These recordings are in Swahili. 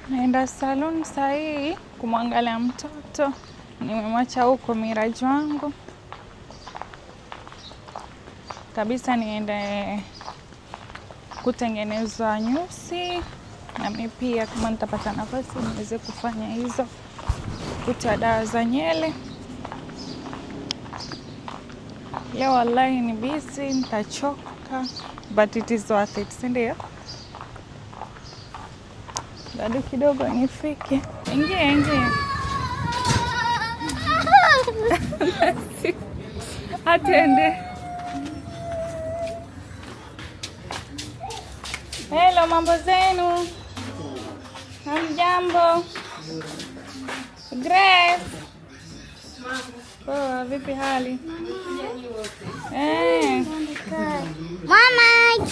Naenda salon saa hii kumwangalia mtoto, nimemwacha huko Miraji wangu kabisa, niende kutengenezwa nyusi na mimi pia kama nitapata nafasi niweze kufanya hizo kutia dawa za nywele. Leo wallahi ni busy, nitachoka but it is worth it, si ndio? Bado kidogo nifike. Ingia, ingia. Atende. Hello, mambo zenu? Hamjambo? Grace. Poa, vipi hali? Eh. Mama.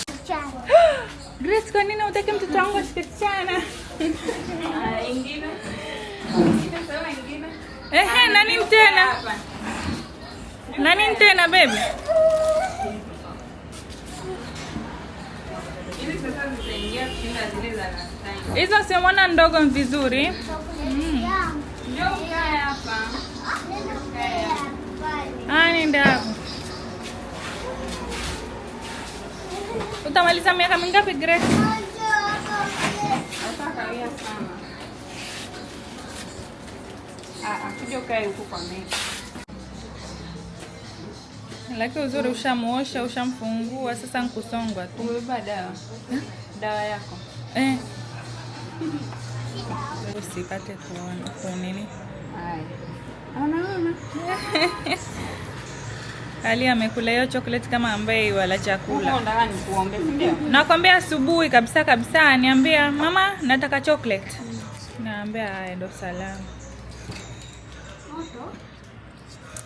Grace, kwa nini hutaki mtoto wangu ashike kichana? Ehe, nani tena? Nani tena baby? Hizo si mwana ndogo vizuri. Ah, nenda hapo. Utamaliza miaka mingapi Grace? Lakini uzuri ushamuosha, ushamfungua, sasa nkusongwa tu. Umebeba dawa? Dawa yako? Eh. Usipate kuona kwa nini? Haya. Anaona. Ali amekula hiyo chocolate kama ambaye wala chakula. Huko ndani nikuombe, si ndio? Nakwambia asubuhi kabisa kabisa niambia mama nataka chocolate. Naambia haya ndo salama.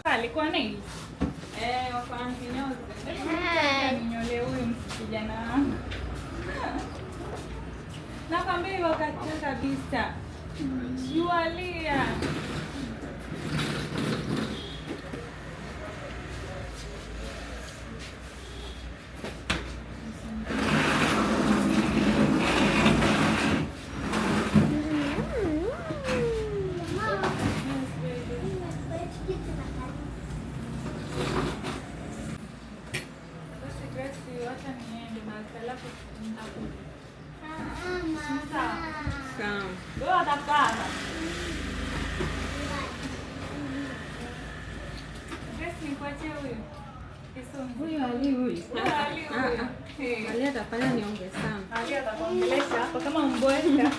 Alikuwa nini? Eh, wako na kinyozi. Ninyole huyu kijana wangu. Nakwambia wakati kabisa. Jualia. Basi Grace, wacha niende basi, alafu nitakuja. Sawa. Sawa. Wewe utakaa. Grace, nikuachie huyu. Kisumu. Huyu Ali huyu. Huyu Ali huyu. Eh. Ali atafanya niombe sana. Ali atakuongelesha hapo kama mbweka.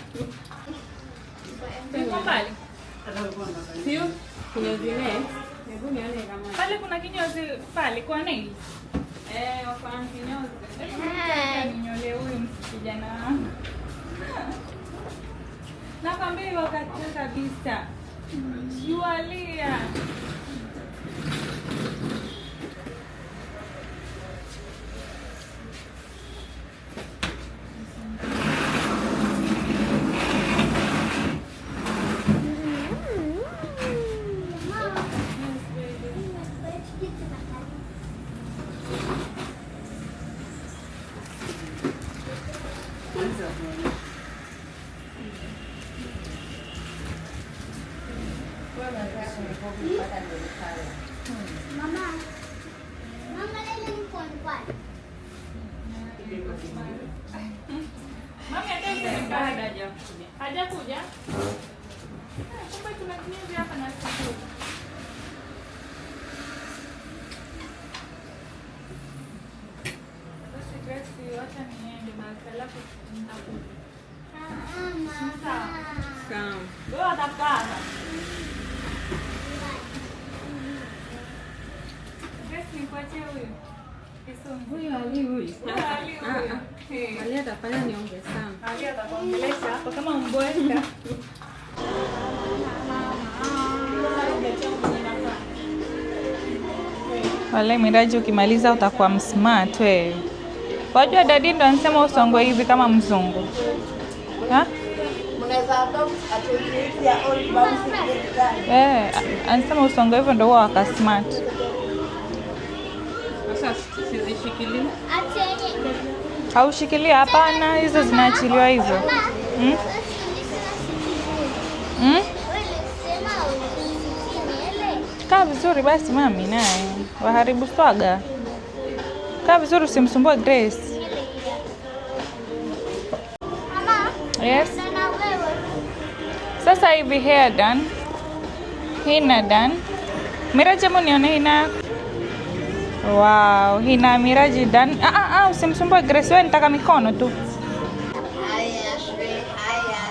Yuko mbali. Sio? Kinyozi next. Hebu nione kama. Pale kuna kinyozi pale kwa nini? Eh, wako na kinyozi. Ninyole huyu kijana wangu. Nakwambia wakati kabisa. Jualia. Mama. Mama lele mkono kwani. Mami hata hajakuja. Hajakuja? Kumbe tuna kinyozi hapa na sisi. Basi Grace, wacha niende basi, alafu nitakuja. Sawa. Sawa. Wewe utakaa. Grace, nikuachie huyu. Kisumu. Huyu Ali huyu. Huyu Ali huyu. Eh. Ali atafanya niombe sana. Ali atakuongelesha hapo kama mbweka. Wale Miraji, ukimaliza utakuwa msmart wewe. Wajua dadi ndo anasema usongwe hivi kama mzungu. Ha? Eh, anasema usongwe hivyo ndo huwa waka smart. Sasa sizishikilii. Haushikilia? Hapana, hizo zinaachiliwa hizo. Ulisema usikii nywele. Kaa vizuri basi mami, naye waharibu swaga. Kaa vizuri usimsumbue Grace. Mama, Yes. na wewe. Sasa hivi hair done, hina done. Miraji, hebu nione hina yako. Wow, hina Miraji done. Usimsumbue Grace, wewe nitaka mikono tu.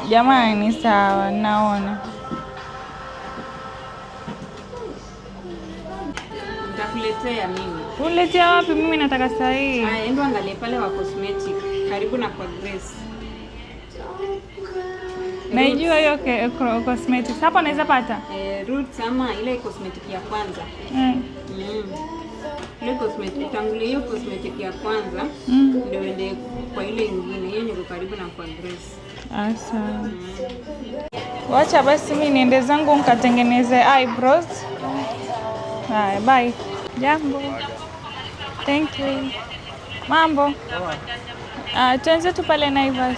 Jamani, sawa, naona. Nitakuletea mimi. Uletea wapi? Mimi nataka saa hii. Aya, endo angalie pale wa cosmetic karibu na kwa Grace. Naijua hiyo cosmetics. Hapo naweza pata. Roots ama ile cosmetic ya kwanza. Ile cosmetic, tangulia hiyo cosmetic ya kwanza ndio uende kwa ile ingine. Hiyo niko karibu na kwa Grace. Asa. Wacha basi mimi niende zangu nikatengeneze eyebrows. Haya, bye. Jambo. Thank you. Mambo. Tuanze tu pale Naivas.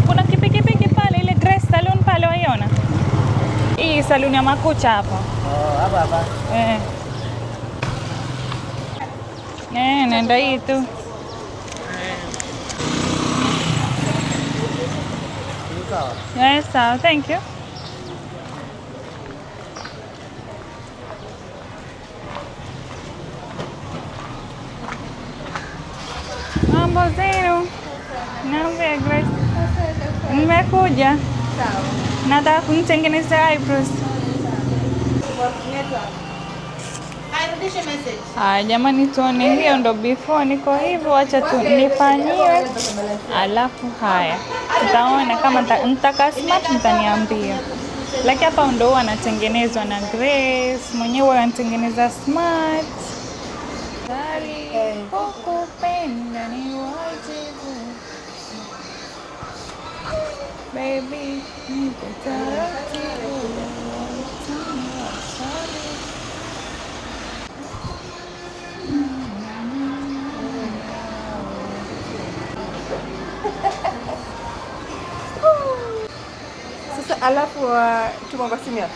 Kuna kipikipiki pale, ile Grace Saloon pale waiona? Hii saluni ya makucha hapo. Hapa hapa. Nenda hii tu. Sawa. Sawa, thank you. Mambo zenu? Naambia Grace. Nimekuja. Sawa. Nataka kunitengeneza eyebrows. Arudishe message. Haya jamani, tuone hiyo ndo before niko hivyo, wacha tu nifanyiwe, alafu haya tutaona kama nitaka smart, mtaniambia. Lakini hapa ndo huwa anatengenezwa na Grace mwenyewe, huwa anatengeneza smart. Tayari kukupenda ni wajibu, baby, nipe taratibu, utamu wa asali. Sasa alafu tuma kwa simu yako.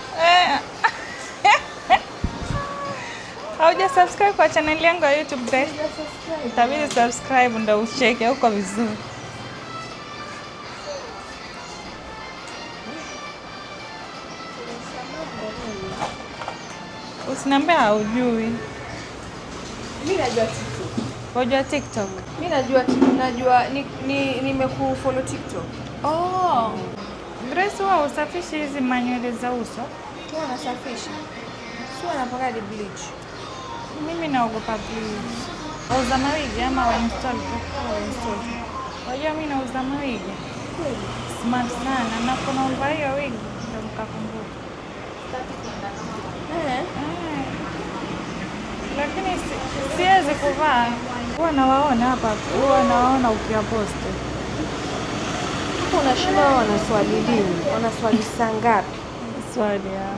Hauja subscribe kwa channel yangu ya YouTube Grace? Itabidi subscribe ndo ucheke huko vizuri. Usiniambie haujui. Mimi najua TikTok. Wajua TikTok? Mimi najua najua ni nimekufollow TikTok. Oh. Grace huwa usafishi hizi manywele za uso? Huwa nasafisha. Sio anapaka di bleach. Mimi naogopa bleach. Wauza mawigi ama wa install tu? Install. Wajua mimi nauza mawigi. Kweli? Smart sana na kuna umva hiyo wigi ndio mkakumbuka. Lakini siwezi kuvaa. Huwa nawaona hapa, huwa nawaona ukiwaposti. Hapo unashinda wao wanaswali lini? Wanaswali saa ngapi? Swali ya.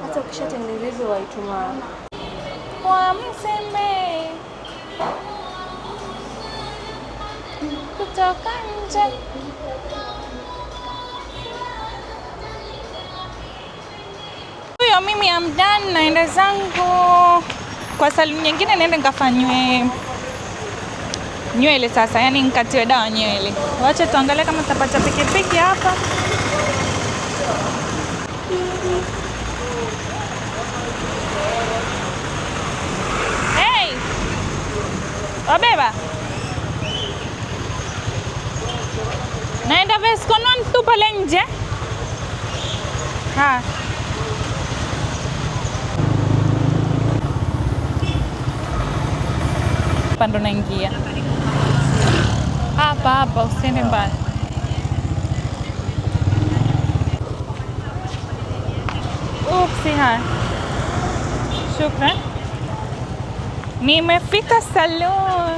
Hata ukishatengenezwa waituma Kwa msembe kutoka nje. Huyo mimi am done, naenda zangu kwa saluni nyingine, naenda nikafanywe nywele sasa, yani nikatiwe dawa nywele. Wacha tuangalie kama tutapata pikipiki hapa. Hey! Wabeba. Naenda Vescon 1 tu pale nje. Ha. Hapa ndo naingia. Hapa hapa, usiende mbali. Upsi, haya. Shukran. Nimefika salon.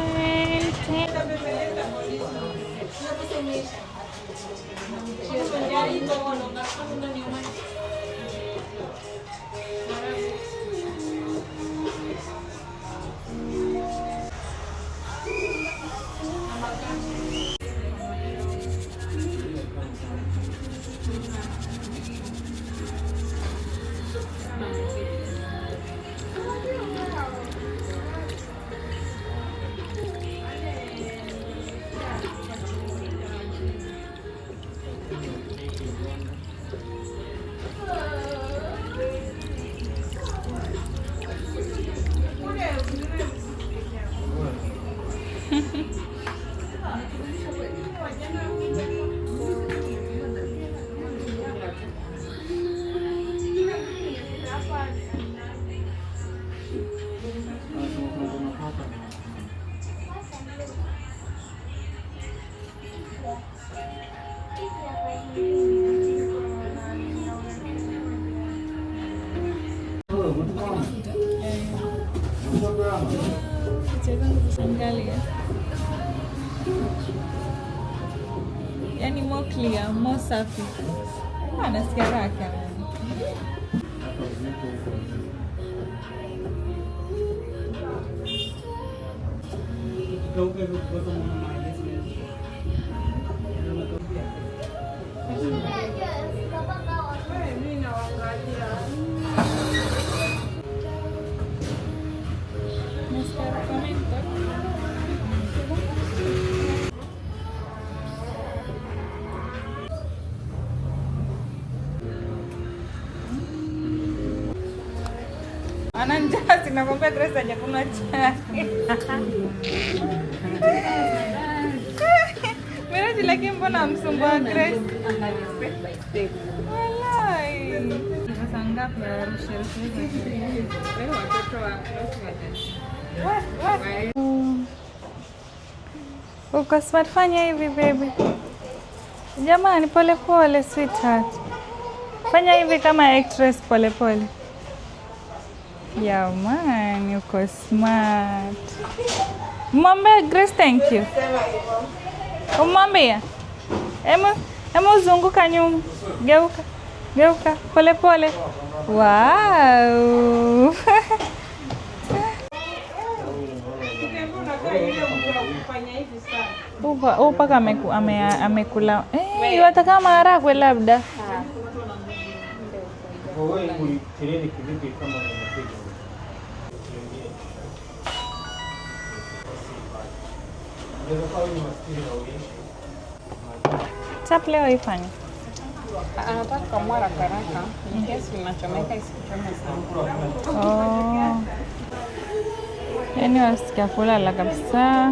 Angalia. Yani more clear, more safi. Ah, nasikia raha jamani. Nasikia harufu ya menthol. Ana njaa, sinakwambia Grace hajakunywa chai. Miraji, lakini mbona msumbua Grace? Angalia step by step. Walai. Sasa ngapi ya rushe rushe hizi? Wewe watoto wa class We, we. Uko smart, fanya hivi baby. Jamani, pole pole sweetheart. Fanya hivi kama actress pole pole. Jamani, uko smart. Mwambie Grace thank you. Umwambie. Emu, emu zunguka nyuma. Geuka. Geuka pole pole. Wow. Huu paka amekula. Eh, wataka maharagwe labda. Wewe ulitreni kivipi kama unapiga? Unaweza kuwa wewe ni maskini na uishi. Tap leo ifanye. Anataka kukamua haraka haraka. In case unachomeka isichome sana. Oh. Yaani wasikia kulala kabisa.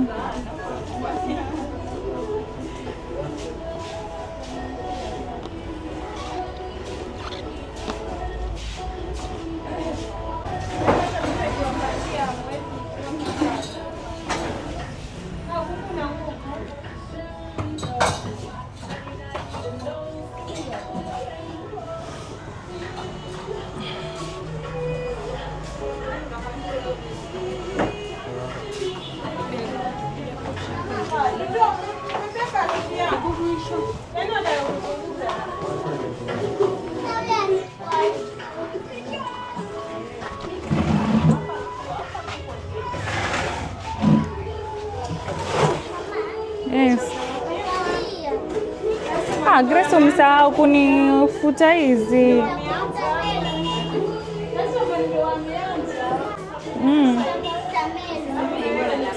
Yes. Ah, Grace umesahau kunifuta hizi.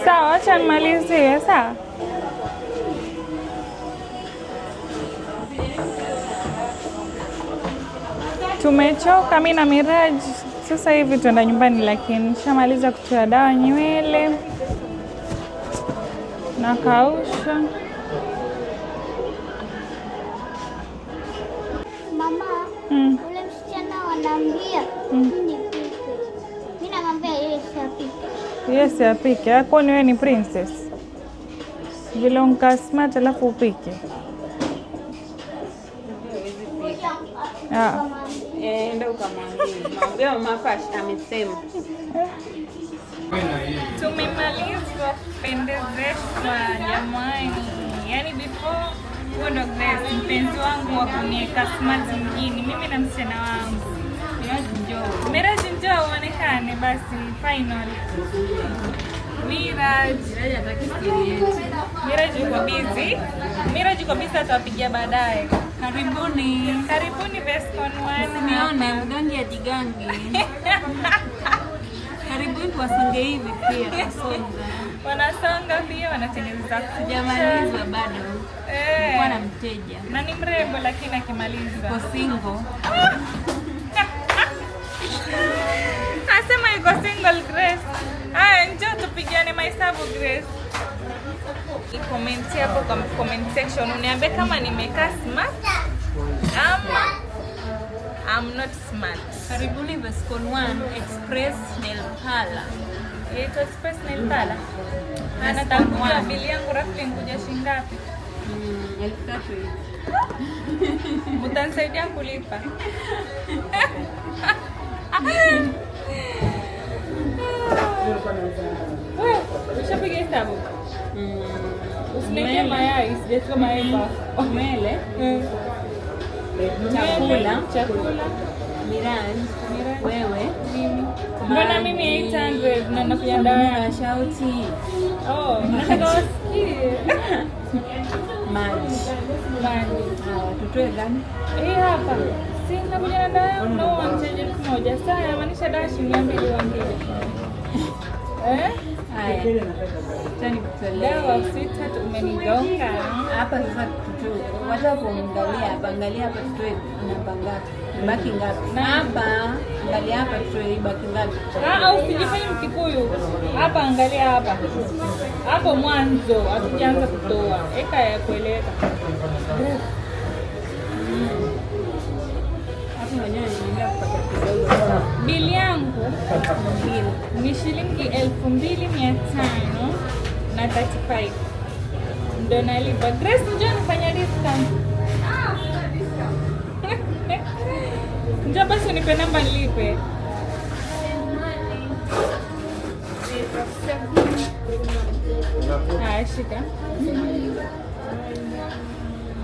Sawa, acha nimalizie, sawa? Tumechoka mi na Miraji, sasa hivi tuenda nyumbani, lakini nishamaliza kutia dawa nywele na kausha. Mama, ule msichana wanaambia mimi nipike. Mimi namwambia yeye si apike. Yes, apike. Kwani wewe ni princess? Vile unka smart alafu upike. Ah. Enda ukamwambie. Mwambie mama hapa amesema. Tumemaliza kupendezeshwa jamani. Yaani before huyo ndo Grace, mpenzi wangu wa kuniweka smart mjini, mimi na msichana wangu. Njoo. Miraji njoo uonekane basi final. Miraj. Miraj yuko busy. Miraj yuko busy, atawapigia baadaye. Karibuni. Karibuni Vescon One. Nione mgangi ya jigangi. Karibuni tuwasonge hivi pia tusonga. Wanasonga pia, wanatengeneza kucha. Sijamalizwa bado. Eh. Nilikuwa na mteja. Na ni mrembo lakini akimaliza. Uko single. Asema yuko single Grace. Haya, njoo tupigiane mahesabu Grace. Comment hapo kwa comment section uniambie kama nimekaa smart ama I'm not smart. Karibuni Vescon One Express Nail Parlor. Yaitwa Express Nail Parlor. Anataka kujua bili yangu roughly nikuja shilingi ngapi? 3,000 hivi. Mtanisaidia kulipa. Wewe, ushapiga hesabu? Usiniwekee mayai, sijachukua mayai kwako. Mele, chakula, Chakula, Miraj, wewe, mimi. Mbona mimi 800 na nakuja dawa yangu? shauti, Oh, nataka wasikie. maji. Maji. Haya, tutoe gani? Hii hapa. Si nakuja na dawa yangu na huwa mchaji 1000. Sasa yamaanisha dawa shilingi 200 wa mbili. Eh? Haya. Acha nikutolee. Dawa sweetheart, umenigonga. Hapa sasa tutoe. Wacha kuangalia hapa, angalia hapa tutoe namba ngapi? Baki ngapi? Hapa, angalia hapa tutoe baki ngapi? Ah, usijifanye Mkikuyu. Hapa angalia hapa. Hapo mwanzo hatujaanza kutoa. Eka ya kueleweka. Hapo mwenyewe nilienda kupata kidogo. Bili yangu ni shilingi 2,535. Ndo nalipa. Grace, njoo nifanye discount. Njoo basi unipe namba nilipe. Haya, shika.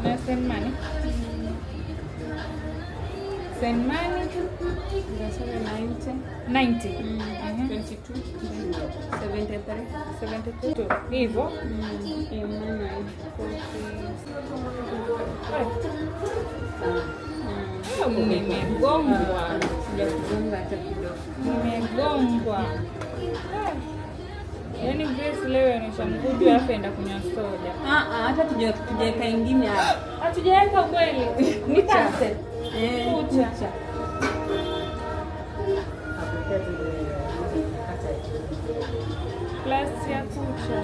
Na send money. Send money. 90. 90. 22. 73. 72. Hivyo. Nimegongwa. Sijakugonga hata kidogo. Nimegongwa. Yaani Grace leo anaisha mguju alafu enda kunywa soda. Hata tujaweka ingine hapa. Hatujaweka kweli. Ni cancel. Kucha. Plus ya kucha.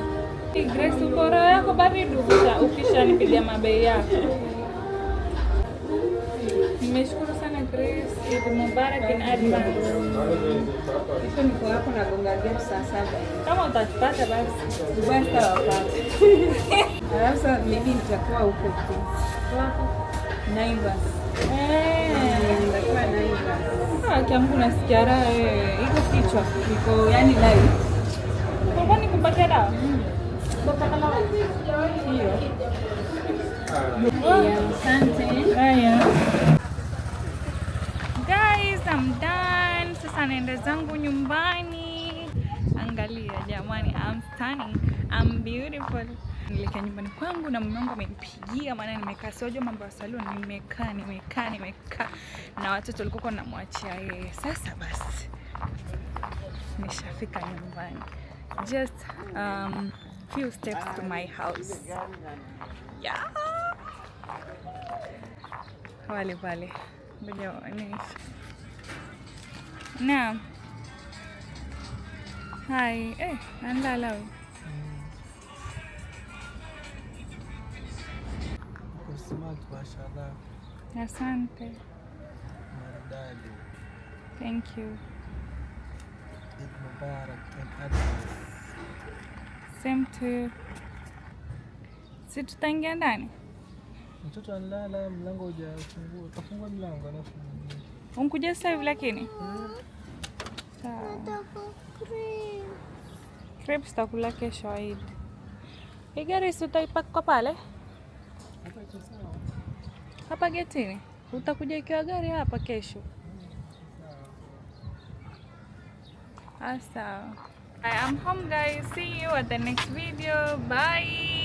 Grace, uko roho yako baridi ukishanipiga mabei yako. Nimeshukuru sana Grace. Eid Mubarak in advance. Kesho niko hapo nagonga gap saa 7. Kama utatupata basi. Dubai sitawapata. Alafu sasa maybe nitakuwa huko tu. Naivas. Nitakuwa Naivas. Ah, kiamku nasikia raha wewe. Iko kichwa. Niko yani live. Kwa nini kupatia dawa? Hiyo. Asante. Haya. Guys, I'm done. Sasa naenda zangu nyumbani. Angalia jamani, I'm stunning. I'm beautiful. Nilekea nyumbani kwangu na mume wangu amenipigia, maana nimekaa, siwajua mambo ya salon, nimekaa na watoto walikuwa namwachia yeye. Sasa basi nishafika nyumbani. Just few steps to my house. Yeah. Wale pale. Ngoja waonyeshe. Naam. Hai, anlala huyu. Uko smart mashallah. Asante. Maridadi. Thank you. Eid Mubarak in advance. Same to you. Si tutaingia ndani? Mtoto analala, mlango hujafungua. Utafungua mlango alafu Unkuja sasa hivi lakini? Sawa. Nataka cream. Crepes takula kesho Eid. Hii gari si utaipark kwa pale? hapa iko sawa. Hapa getini? Utakuja ikiwa gari hapa kesho. Ah, sawa. I am home guys. See you at the next video. Bye.